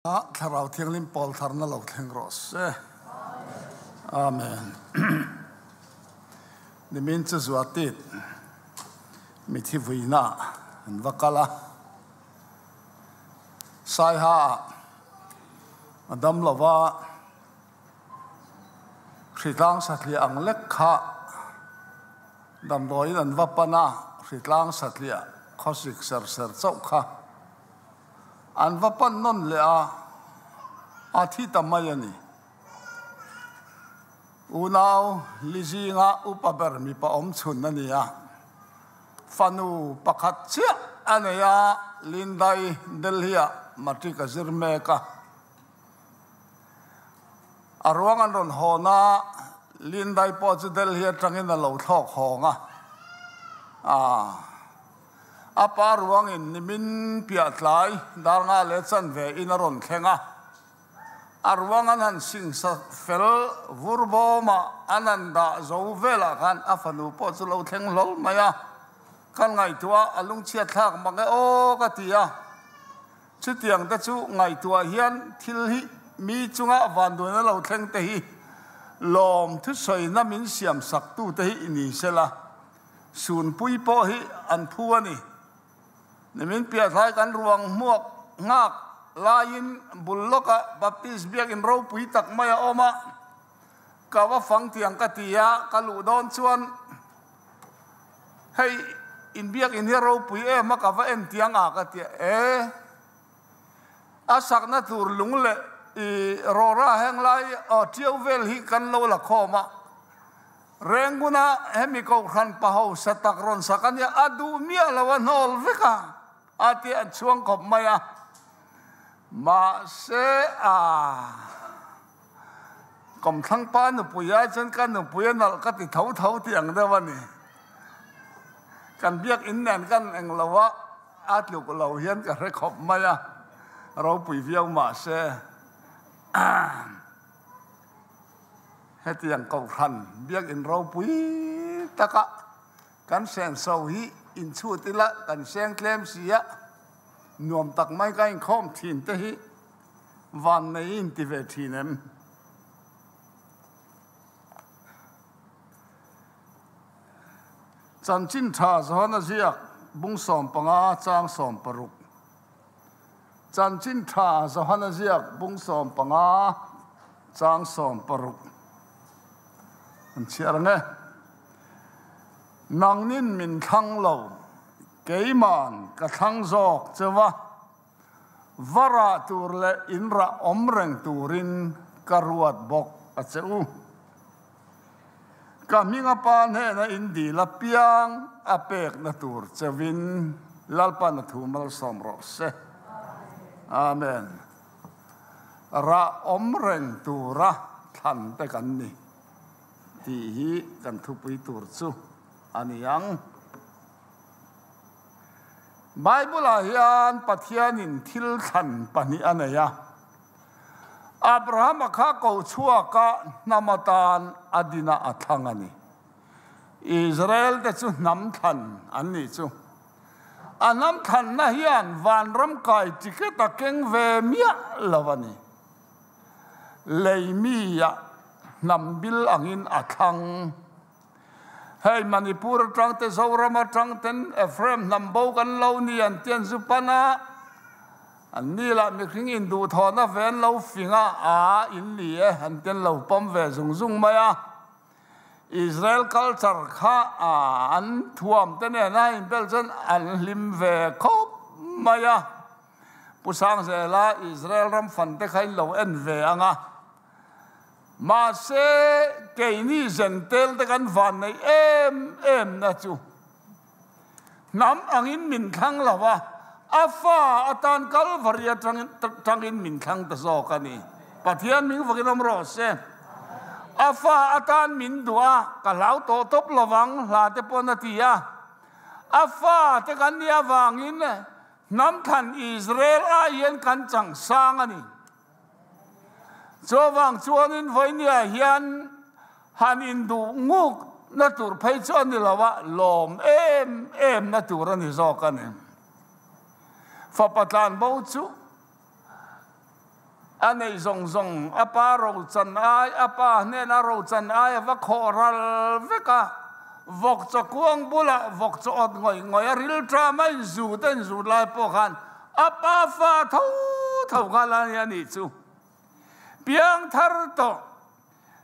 Thlarau Thianghlim pawl tharna lo thleng rawh se. Amen. Nimin chu Zuatit mithi vuina an va kal a. Saiha ah a dam lo va, hritlang satliah ang lek kha damdawiin an va pan a, hritlang satliah khawsik ser ser chauh kha An va pan nawn leh a, a thi ta mai a ni. Unau li zinga upa ber mipa awm chhun a ni a, fanu pakhat chiah a nei a, Lindai Delhi-ah matric a zir mek a. A ruang an rawn hawn a, Lindai pawh chu Delhi atangin a lo thlawk hawng a. Aa. A pa ruangin nimin piah tlai dar nga leh chanve in a rawn thleng a, a ruang an han singsa fel vur bawmah an han dah zo velah khan a fanu pawh chu lo thleng hlawl mai a, kan ngaihtuah a lungchhiat thlak mak e aw ka ti a, chutiang te chu ngaihtuah hian thil hi mi chunga vanduaina lo thleng te hi lawm thusawina min siam sak tu te hi i ni sela. Sunpui pawh hi an phu a ni. Nimin piahthlai kan ruang hmuak nghak laiin bul lawka Baptist biakin ropui tak mai a awm a, ka va fang tiang ka ti a, ka luh dawn chuan hei in biakin hi a ropui em a ka va en tiang a ka ti a, e a sakna tur lung leh i rawra heng lai aw tiau vel hi kan lo la khawm a. Renguna hemi kohhran paho sa tak rawn sak a nia, a duh miah lo a hnawl vek a, a ti a chhuang khawp mai a. Mahse a kawmthlangpa nupui ai chuan ka nupui a nalh ka ti tho tho tih ang deuh a ni. Kan biakinn nen kan eng lo a, a tluk lo hian ka hre khawp mai a, ropui viau mahse. Hetiang kohhran biakinn ropui taka kan senso hi inchhut ila kan seng tlem si a, nuam tak mai ka inkhawm thin te hi van nei in ti ve thin em? Chanchin tha Johana ziak bung 15 chang 16. Chanchin Tha Johana ziak bung 15 chang 16 an chhiar ang e. Nangnin min thlang lo, keiman ka thlang zawk cheu a, va rah tur leh in rah awm reng turin ka ruat bawk a che u. Ka hminga pa hnena in dil apiang a pekna tur cheuhin Lalpan a thu malsawm rawh se. Amen. Rah awm reng tura thlan te kan ni tih hi kan thupui tur chu a ni ang. Bible-ah hian Pathianin thil thlan pahnih a nei a. Abrahama kha ko chhuaka hnam atan a dina a thlang a ni. Israel te chu hnam thlan an nih chu. A hnam thlanna hian vanram kai ticket a keng ve miah lo a ni. Lei mi-ah hnam bil angin a thlang. Hei Manipur atang te Zoram atang ten Ephraim hnam bo kan lo ni an ti an zu pan a, an ni lah mihring in duhthawhna ve an lo fing a, aa in ni e an ti an lo pawm ve zung zung mai a. Israel culture kha an thuam te nen a inbel chuan an hlim ve khawp mai a. Pu Sangzela Israel ram fan te kha in lo en ve ang a. Mahse, keini zentel te kan van neih em em na chu hnam angin min thlang lo a, a fa atan Kalvari atangin min thlang ta zawk a ni. Pathian ming vakin awm rawh se. A fa atan min duh a, ka hlau tawh tawp lovang hla te pawn a ti a. A fa te kan nih avangin hnam thlan Israel ai hian kan chang sang a ni. Chuvang chuanin vawinia hian han induh nguk na tur phei chu a ni lo a, lawm em em na tur a ni zawk a ni. Fapa tlanbo chu A neih zawng zawng a pa rochan ai, a pa hnena rochan ai a va khawh ral vek a. Vawk chaw kuang bulah vawk chaw awt ngawih ngawih a ril ṭam a inzut a inzut lai pawh khan a pa fa tho tho kha la nia nih chu. Piangthar tawh.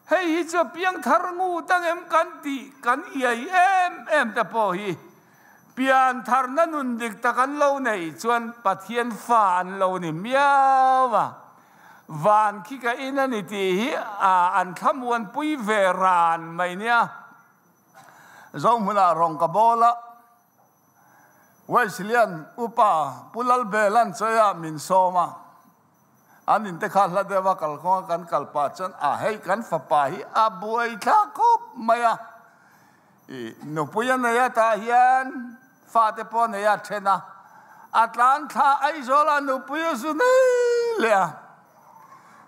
Hei hi chu piangthar ngut angem kan tih kan iai em em te pawh hi piantharna nun dik tak an lo neih chuan Pathian fa an lo ni miau a, van khi ka in a ni tih hi a an thlamuanpui ve ran mai nia. Zohmunah rawng ka bawl a, Wesley-a'n upa Pu Lalbela'n chawiah min sawm a. An inte kha hla deuh a kalkawng a kan kal pah chuan a hei kan fapa hi a buai thlak khawp mai a. I nupui a nei a tah hian fate pawh a nei a then a. A tlan thla Aizawl ah nupui a zu nei leh a.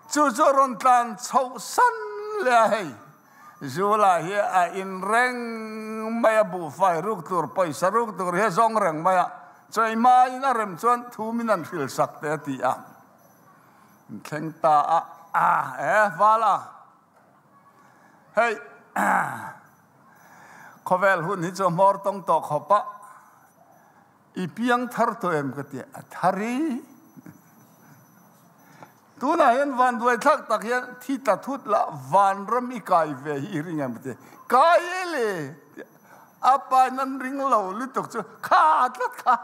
Chu chu a rawn tlan chhoh san leh a hei. Zula hi a in reng mai a, buhfai ruk tur, pawisa ruk tur hi a zawng reng mai a, chawihmain a rem chuan thu min an hrilh sak teh a ti a. An thleng ta a, a e val a, hei khawvel hun hi chu a hmawr tawng tawh khawp a, I piang thar tawh em ka ti a thar i. Tunah hian vanduai thlak tak hian thi tla thut lah vanram i kai ve hi i ring em ka ti. Kai e le a pa in an ring lo lutuk chu kha a tlat kha.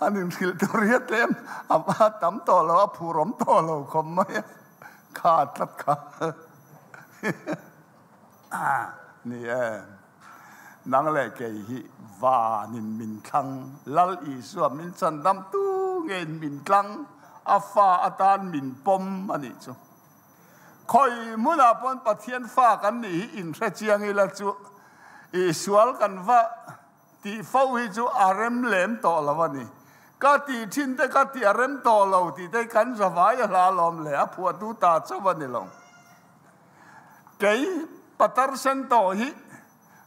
An inhrilh tur hi a tlem a tam tawh lo a phurawm tawh lo khawp mai a kha a tlat kha. Ni e, nang leh kei hi vanin min thlang, Lal Isua min chandam tu ngein min tlang, a fa atan min pawm a nih chu. Khawi hmunah pawn Pathian fa kan nih hi inhre chiang ila chu Isual kan va Tih fo hi chu a rem lem tawh lo a ni. Ka tih thin te ka tih a rem tawh lo tih te kan zavai a hla lawm le, a phuahtu ta chauh a ni lo. Kei patar sen tawh hi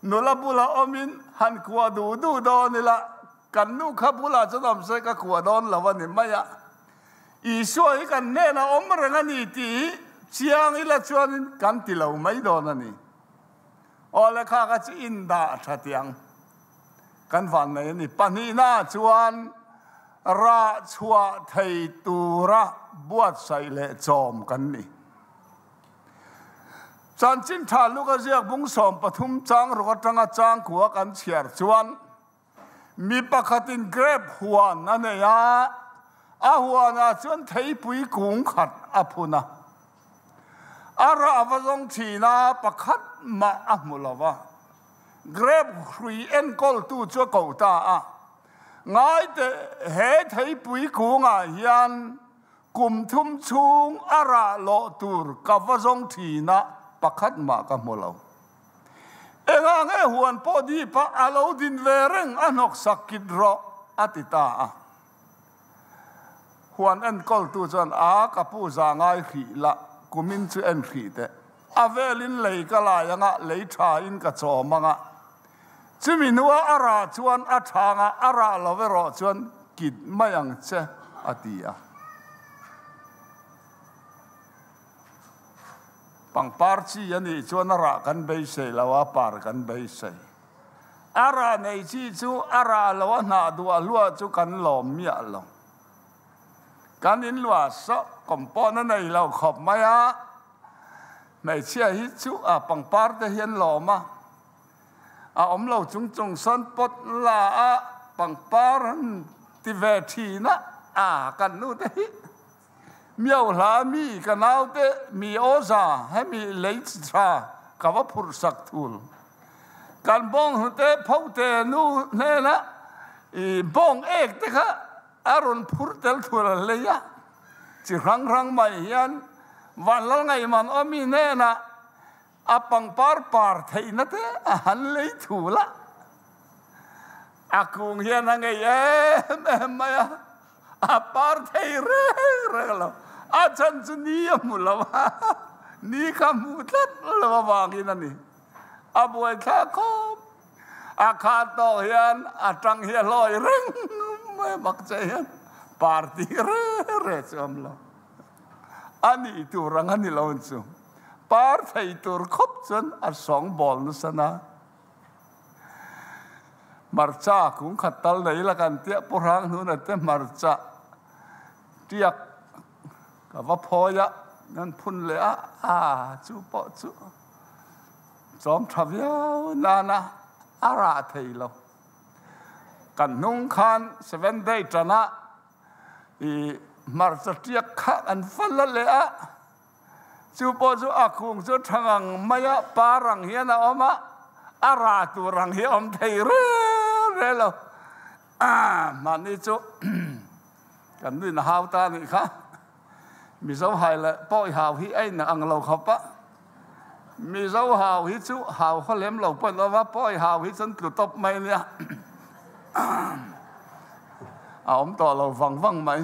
nula bula awmin han kuah duh duh dawn ila, kan nu kha bulah chuan awm se ka kuah dawn lo a ni mai a. Isua hi kan hnenah awm reng a ni tih hi chiang ila chuanin kan ti lo mai dawn a ni. Aw lehkha kha chu in dah tha tiang kan van nei a ni. Pahnihna chuan rah chhuah thei tura buatsaih leh chawm kan ni. Chanchin tha Luka ziak bung 13 chang ruk atanga chang kua kan chhiar chuan Mi pakhatin grape huan a nei a, a huanah chuan theipui kung khat a phun a. A rah va zawng thin a, pakhat mah a hmu lo va. Grape hrui enkawltu chu a ko ta a, Ngaite, he theipui kungah hian kum thum chhung a rah lawh tur ka va zawng thin a, pakhat mah ka hmu lo. Engah nge huan pawh dip a a lo din ve reng a hnawksak kit rawh a ti ta a. Huan enkawltu chuan a ka pu za ngai hrih la kumin chu en hrih teh. A velin lei ka lai anga lei tha in ka chawm anga chumi hnua a rah chuan a thanga a rah lo erawh chuan kit mai ang che a ti a. Pangpar chi a nih chuan a rah kan beisei lo a, par kan beisei. A rah nei chi chu a rah lo a hnah duah hluah chu kan lawm miah lo. Kan in luah sawh compound a nei lo khawp mai a, hmeichhia hi chu a pangpar te hi an lawm a, a awm lo chung chung sawn pawt la a pangpar an ti ve thin a, a kan nu te hi. Miau hla mi ka naute mi awza hemi lei tha ka va phurh sak thul. Kan bawng hnute phote nu hnena i bawng ek te kha a rawn phur tel thul a hlei a. Chi hrang hrang mai hian Vanlal Ngaihman awmi hnena a pangpar par theihna te a han lei thul a. A kung hian a ngei em em mai a. A par thei reng reng lo. A chhan chu ni a hmu lo a, ni kha hmu tlat lo avangin a ni. A buaithlak khawp. A khat tawk hian a tang hi a hlawi reng mai bak che hian party re re chu awm lo. A nih tur ang a ni lo chu. Par thei tur khawp chuan a sawngbawl nasa na. Hmarcha kung khat tal nei la kan tia Pu Hranghnuna te hmarcha tiak ka va phawi a, nan phun leh a, a chu pawh chu chawm tha viau nana a rah thei lo. Kan hnung khan Seven Day tana i hmarcha tiak kha an va la leh a, Chu pawh chu a kung chu tha ngang mai a, par ang hian a awm a, a rah tur ang hi a awm thei rel rel lo. Mahni chu kan nuin a hau ta a nih kha. Mizo hai leh pawi hau hi a in ang lo khawp a. Mizo hau hi chu hau khaw lem lo pawh an awm a, pawi hau hi chuan tlu tawp mai nia. A awm tawh lo vang vang mai.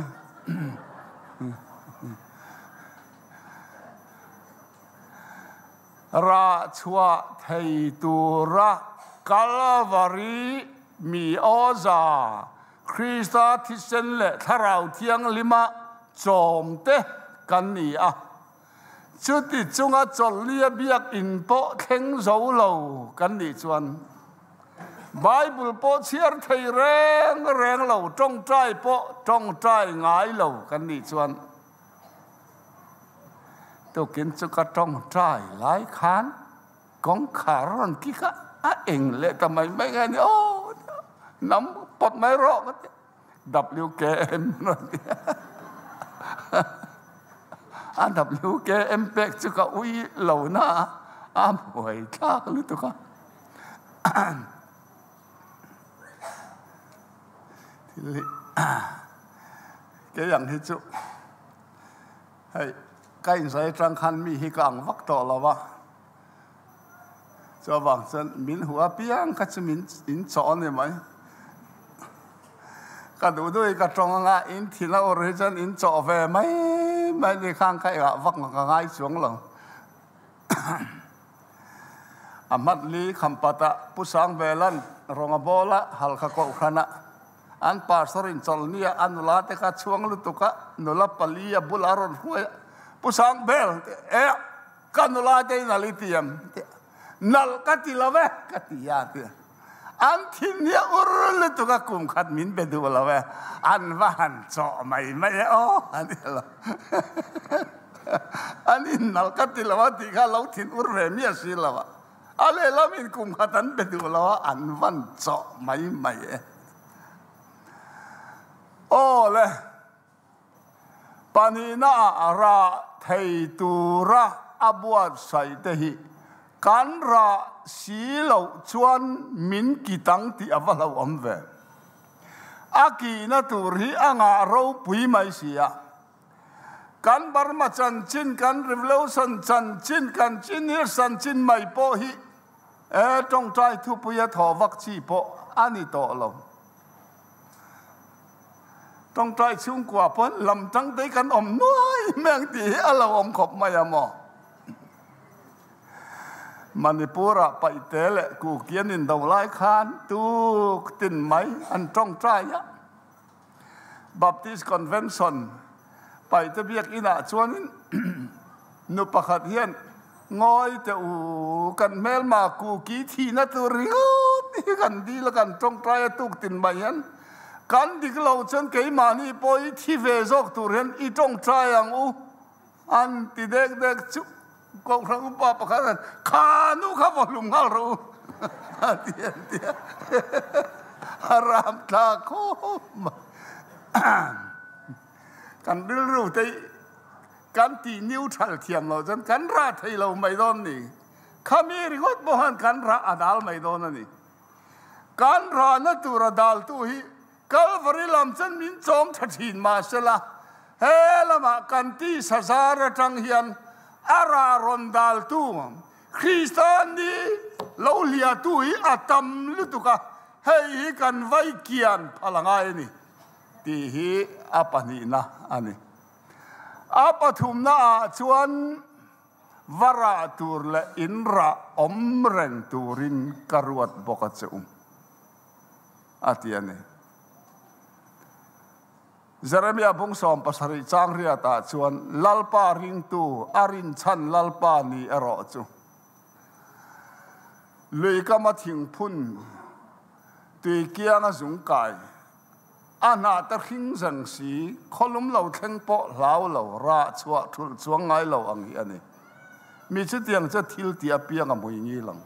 Rah chhuah thei tura Kalvari mi awza Krista thisen leh Thlarau Thianghlima chawmte kan ni a. Chuti chunga chawlhlia biakinn pawh thleng zo lo kan nih chuan Bible pawh chhiar thei reng reng lo, tawngtai pawh tawngtai ngai lo kan nih chuan tukin chu ka tawngtai lai khan kawngkhar rawn kik a, a eng leh ta mai mai nge ni aw, nam pawt mai rawh ka ti. WKM rawn ti a, a WKM pek chu ka ui lo na a, a buai thlak lutuk a. Thil hi kei ang hi chu hei ka inzai atang khan mi hi ka ang vak tawh lo va, chuvang chuan min hmu apiang kha chu min in chawh a ni mai. Ka duh duh hi ka tawng anga in thin a ur hi chuan in chawh ve mai mai ni khang kha engah vak ka ngai chuang lo. A hmatli Khampatah Pu Sangvela'n rawnga bawla Halkha Kohhranah an pastor in chawlhnia a nula te kha chhuang lutuk a, nula pali a bulah a rawn hruai a, Pu Sangvel, e, ka nula te i nalh i ti em? Ti a, Nalh ka ti lo e, ka ti a, ti a. An thin hi a ur lutuk a, kum khat min be duh lo e, an va han chawh mai mai e aw, a ni lo. An innalh ka ti lo a tih kha lo thin ur ve miah si lo a. A lehlam in kum khat an be duh lo a, an van chawh mai mai e. Aw le, pahnihna ah rah thei tura a buatsaih te hi kan rah si loh chuan min ki tang tih a va hlauhawm ve. A kihna tur hi a ngah ropui mai si a. Kan Burma chanchin, kan Revolution chanchin, kan Chinese chanchin mai pawh hi e tawngtai thupuia thaw vak chi pawh a ni tawh lo. Tawngtai chhungkua pawn lam tang te kan awm nuai mai ang tih hi a lo awm khawp mai a maw? Manipur-ah Paihte leh Kuki an indo lai khan tuk tin mai an tawngtai a. Baptist Convention Paihte biakinah chuanin nu pakhat hian Ngawi teh u, kan hmelma Kuki thihna tur ringawt hi kan dil a, kan tawngtai a tuk tin mai hian kan dik lo chuan keimahni pawh i thi ve zawk tur hian i tawngtai ang u an ti dek dek chu Kohhran upa pakhat hian kha nu kha va hlum nghal rawh u a ti an ti a, a ram thlak khawp mai. Kan rilru te kan tih neutral thiam loh chuan kan rah thei lo mai dawn ni. Khami ringawt pawh khan kan rah a dal mai dawn a ni. Kan rahna tura daltu hi Kalvari lam chuan min chawm tha thin mahsela he lamah kan tisa zar atang hian a rah rawn daltu Krista ni lo hliahtu hi a tam lutuk a, hei hi kan vai kian phal a ngai a ni tih hi a pahnihna a ni. A pathumna ah chuan va rah tur leh in rah awm reng turin ka ruat bawk a che u. a ti a ni. Jeremia bung 17 chang riatah chuan Lalpa ringtu a rinchhan Lalpa ni erawh chu lui kama thingphun tui kianga zung kai a hnah te hring zeng si khawlum lo thleng pawh hlau lo rah chhuah thulh chuang ngai lo ang hi a ni. Mi chutiang chu thil tih apiang a hmui ngil ang.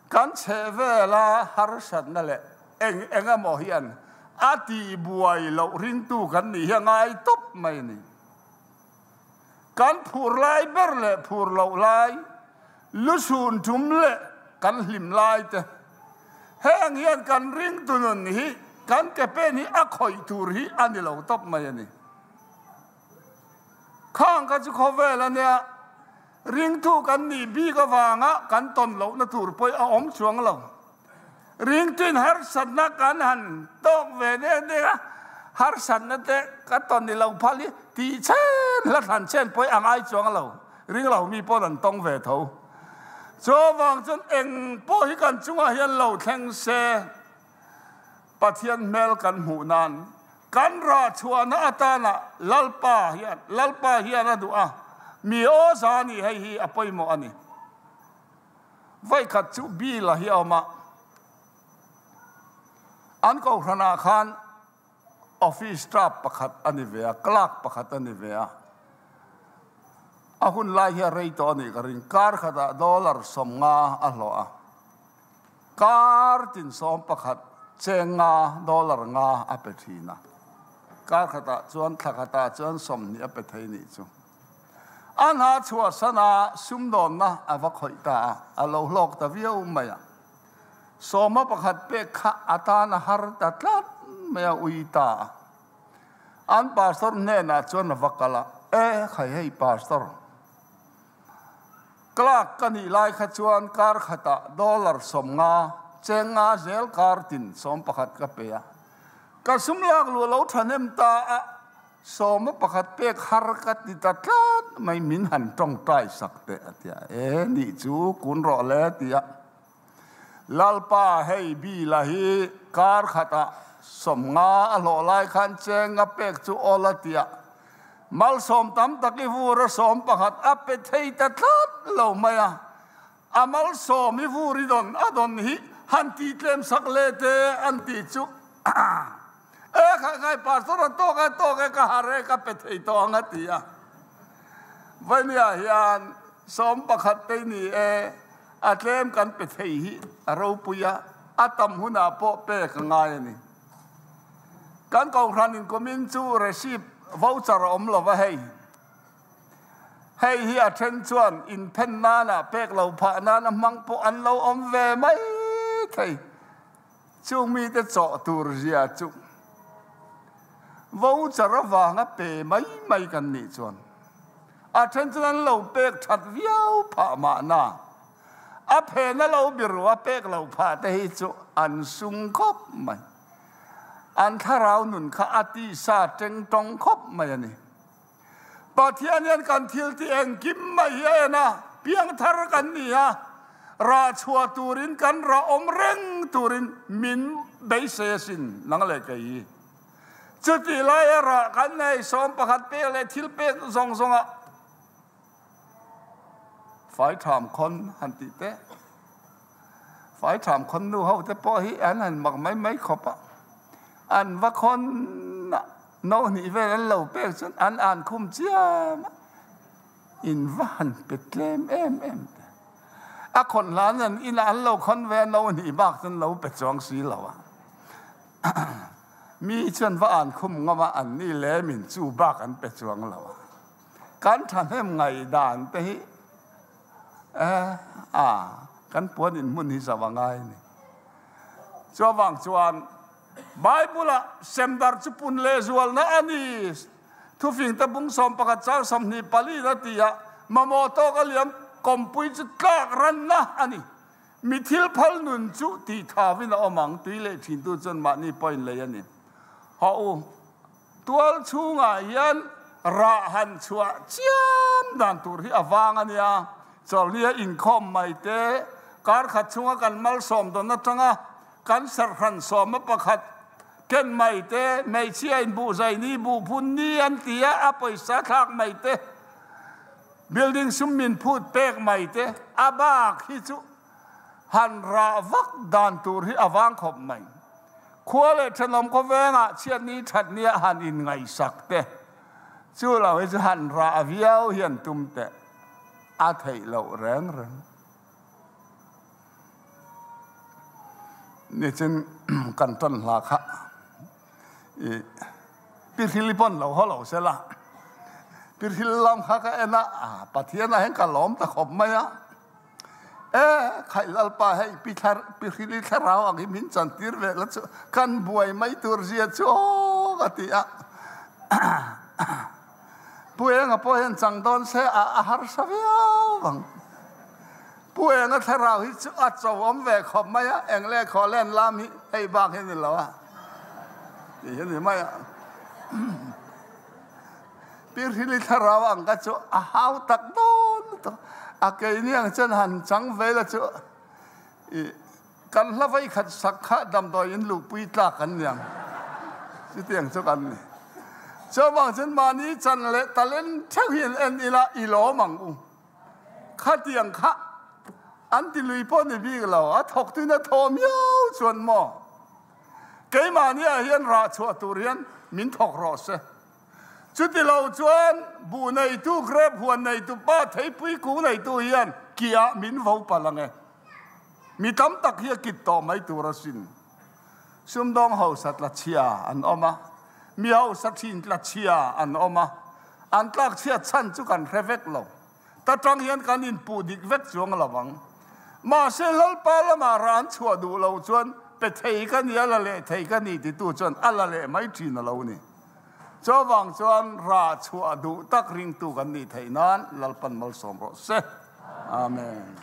Kan chhehvela harsatna leh eng eng emaw hian a tihbuai loh ringtu kan nih hi a ngai tawp mai a ni. Kan phur lai ber leh phur loh lai, lusun tum leh kan hlim lai te, heng hian kan ringtu nun hi kan ke pen hi a khawih tur hi a ni lo tawp mai a ni. Khang kha chu khawvel a nia, Ringtu kan nih bik avanga kan tawn lohna tur pawh a awm chuang lo. Ringtuin harsatna kan han tawk ve deuh deuh a, harsatna te ka tawn i lo phal hi tih chen hla thlan chen pawh a ngai chuang lo. Ring lo mi paw'n an tawng ve tho. Chuvang chuan eng pawh hi kan chungah hian lo thleng se, Pathian hmel kan hmuh nan kan rah chhuahna atana Lalpa hian Lalpa hian a duh a, mi aw za nih hei hi a pawimawh a ni. Vawikhat chu Bill a hi a awm a, an kohhranah khan office staff pakhat a ni ve a, clerk pakhat a ni ve a, a hun lai hi a rei tawh a nih ka ring, kar khatah dollar 50 a hlawh a. Kar tin 11 cheng nga dollar nga a pe thin a, kar khatah chuan thla khatah chuan 20 a pe thei nih chu. A hna chhuahsan a sumdawnna a va khawih ta a, a lo hlawk ta viau mai a. 11 pek kha a tan a har ta tlat mai a, ui ta a. An pastor hnenah chuan a va kal a, E khai hei pastor, Clerk ka nih lai kha chuan kar khatah dollar 50 cheng nga zel kar tin 11 ka pe a. Ka sum lak luh lo thahnem ta a, 11 pek har ka ti ta tlat mai min han tawngtai sak teh a ti a. E nih chu kun rawh le a ti a. Lalpa hei Bila hi kar khatah 50 a hlawh lai khan cheng a pek chu awl a ti a, malsawm tam tak i vur a 11 a pe thei ta tlat lo mai a, a malsawm i vur i dawn a dawn hi han ti tlem sak le te an ti chu e khai khai pastor a tawk e tawk e ka har e ka pe thei tawh ang a ti a. Vainia hian 11 te ni e. A tlem kan pe thei hi a ropui a, a tam hunah pawh pek a ngai a ni. Kan kohhran inkumin chu receipt voucher a awm lo va hei. Hei hi a then chuan inphen nana pek lo phah nana hmang pawh an lo awm ve mai thei. Chung mite chawh tur zia chu voucher avanga pe mai mai kan nih chuan a then chuan an lo pek that viau phah mahna a phena lo biru a pek lo phah te hi chu an sung khawp mai. An thlarau nun kha a tisa teng tawng khawp mai a ni. Pathian hian kan thil tih engkim mai hi a en a, piangthar kan ni a, rah chhuah turin kan rah awm reng turin min beisei asin nang leh kei hi. Chutih laia rah kan nei 11 pek leh thil pek zawng zawngah fai tham khawn han tih te, fai tham khawn nu ho te pawh hi an han mak mai mai khawp a, an va khawn a. No hnih vel an lo pek chuan an an khum chiam a, in va han pe tlem em em te. A khawn hlan an inah an lo khawn ve a, no hnih bak chuan lo pe chuang si lo a. Mi chuan va an khum ngam a, an ni lemin chu bak an pe chuang lo a. Kan thahnem ngaihdan te hi eh a kan puan in hmun hi zo a ngai a ni. Chuvang chuan Bible-ah semdar chu pun lehzualna a ni. Thufingte bung 11 chang 24 in a ti a, mamawh tawk a liam kawmpui chu tlak ranna a ni. Mi thil phal nun chu tih thavin a awm ang, tui leh thintu chuan mahni pawhin lei a ni. Haw u, tual chhungah hian rah han chhuah chiam dan tur hi a vang a nia. Chawlhnia inkhawm mai te, kar khat chhunga kan malsawm dawn atanga. Kan serhhran sawma pakhat ken mai te, hmeichhia in buhzai ni, buhphun ni an ti a, a pawisa thlak mai te, building sum min phut pek mai te, a bak hi chu han rah vak dan tur hi a vang khawp mai. Khua leh thenawm khawvengah chhiatni thatnia han inngaihsak te, chu lo hi chu han rah viau hian tum teh a theih loh reng reng. Nichin kan tan hla kha i Pirhili pawn lo haw lo sela Pirhil lam kha ka en a, Pathian ah hian ka lawm ta khawp mai a. E khaih Lalpa hei Pirhili thlarau ang hi min chantir ve la chu kan buai mai tur zia chu aw ka ti a. Pu Enga pawh hian chang dawn se a harsa viau ang. Pu Enga thlarau hi chu a cho awm ve khawp mai a, eng leh khaw len lam hi hei bak hi ni lo a tih hi ni mai a. Pirhili thlarau ang kha chu a hau tak dawn lutuk a, keini ang chuan han chang ve la chu i Kan hla veikhat sak kha damdawi in luhpui tlak kan ni ang. Chutiang chu kan ni. Chuvang chuan mahni chan leh talent theuh hi an en ila i lawm ang u. Khatiang kha an ti lui pawh ni bik lo, a thawktuin a thaw miau chuan maw? Keimahni ah hian rah chhuah tur hian min thawk rawh se. Chuti lo chuan buh neitu, grape huan neitu pa, theipui kung neitu hian kiah min vo palh ang e. Mi tam tak hi a kit tawh mai tur asin. Sumdawng hausa tla chhia an awm a, mi hausa thin tla chhia an awm a, an tlak chhiat chhan chu kan hre vek lo. Ta tang hian kan inpuh dik vek chuang lo ang. Mahse Lalpa lamah rah an chhuah duh lo chuan pe thei ka ni, a la leh thei ka ni titu chuan a la leh mai thin a lo ni. Chuvang chuan rah chhuah duh tak ringtu kan nih theih nan Lalpan malsawm rawh se. Amen.